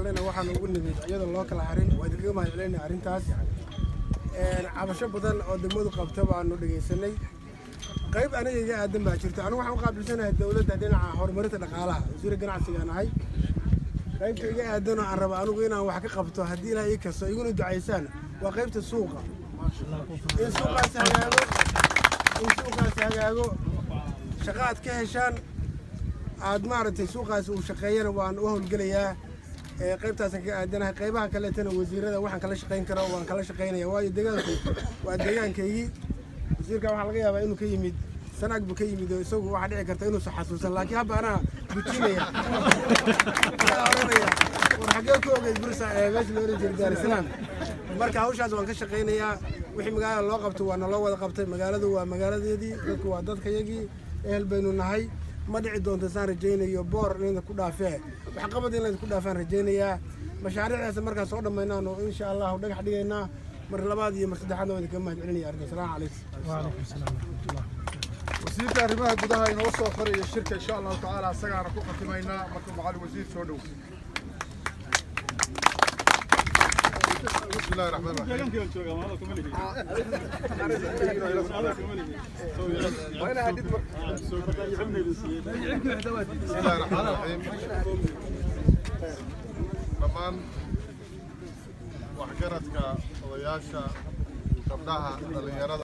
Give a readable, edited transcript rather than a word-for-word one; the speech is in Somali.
galnayna waxaan ugu nimid iyadoo loo kala harin. Waa idinkaga mahad celinaya arrintaas. Cabasho badan oo degmadu qabta baanu dhegaysanay. Qayb aniga iga aadan baa jirta. Anigu waxaan u qaabilsanahay dowladda dhinaca horumarinta dhaqaalaha, wasiirka ganacsigaan ahay. Qaybta iga aadan oo aan raba anigu inaan wax ka qabto, haddii Ilaah ii kasto iguna ducaysaan, waa qaybta suuqa. In suuqaas hagaago, in suuqaas hagaago, shaqo aad ka heshaan, aad maaragtay suuqaas uu shaqeeyana waan u howlgelayaa. Qaybtaasaan kaga aadanahay. Qaybaha kaleetana wasiirada waxaan kala shaqayn karo waan kala shaqaynaya, waayo deegaanku waa deegaankaygii. Wasiirka waxaa laga yaabaa inuu ka yimid Sanaag buu ka yimid, oo isagu waxaa dhici karta inuusan xasuusan, laakiin habba anaa gujinaya, anaa oranaya, war xaggee ku ogeyd Bursa ee meesha la oran jiray Daarisalaam? Marka hawshaas waan ka shaqaynayaa. Wixii magaalada loo qabto waa naloo wada qabtay. Magaaladu waa magaaladeedii, dadku waa dadkayagii, ehel baynu nahay. Ma dhici doonto saan rajaynayo boor inayda ku dhaafee, waxqabad in laydinku dhaafaan rajaynayaa. Mashaariicdaas markaan soo dhammaynaan oo insha Allahu dhagax dhigaynaa. Mar labaad iyo mar saddexaadna waan idinkaga mahad celinaya arrinta. Asalaamu calaykum. وعليكم السلام ورحمة الله. Wasiirka arrimaha gudaha inoo soo xoraya shirka, insha Allahu tacaala, isagaana ku khatimaynaa. Marka macali wasiir, soo dhow. بسم الله الرحمن الرحيم. بسم الله الرحمن الرحيم. Dhammaan waxgaradka, odayaasha, gabdhaha, dhallinyarada.